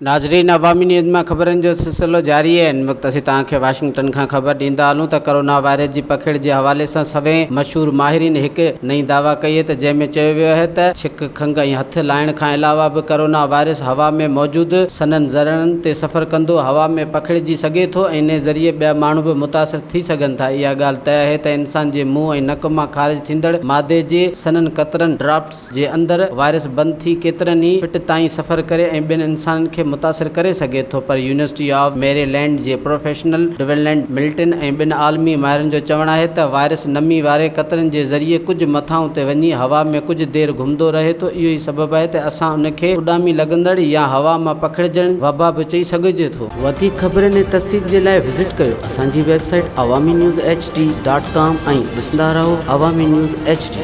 ناظرين عوامي نيوز مان خبرن جو سلسلو جاري آهي هن وقت اسين توهان کي واشنگٽن کان خبر ڏيندا هلون ته ڪرونا وائرس جي پکيڙ جي حوالي سان سوين مشهور ماهرين هڪ نئين دعويٰ ڪئي آهي ته جنهن ۾ چيو ويو آهي ته ڇڪ، کنگهه ۽ هٿ لائڻ کان علاوه به ڪرونا وائرس هوا ۾ موجود سنهن ذرڙن تي سفر ڪندو هوا ۾ پکڙجي سگهي ٿو ۽ انهي ذريعي ٻيا ماڻهو به متاثر ٿي سگهن ٿا. اها ڳالهه طئي آهي ته انسان جي منهن ۽ نڪ مان خارج ٿيندڙ مادي جي سنهن قطرن، Droplets، جي اندر وائرس بند ٿي ڪيترن ئي فٽ تائين سفر ڪري ۽ ٻين انسانن کي متاثر ڪري سگهي ٿو پر يونيورسٽي آف ميري لينڊ جي پروفيشنل ڊويلنڊ ملٽن ۽ ٻين عالمي ماهرن جو چوڻ آهي ته وائرس نمي واري قطرن جي ذريعي ڪجهه مٿانهون تي وڃي هوا ۾ ڪجهه دير گهمندو رهي ٿو اهو ئي سبب آهي ته اسان ان کي اڏامي لڳندڙ يا هوا مان پکڙجڻ وبا به چئي سگهجي ٿو. وڌيڪ خبرن ۽ تفصيل جي لاء وزٽ ڪيو اسان جي website Awami news H D dot com ۽ ڏسندا رهو عوامي نيوز ايڇ ڊي.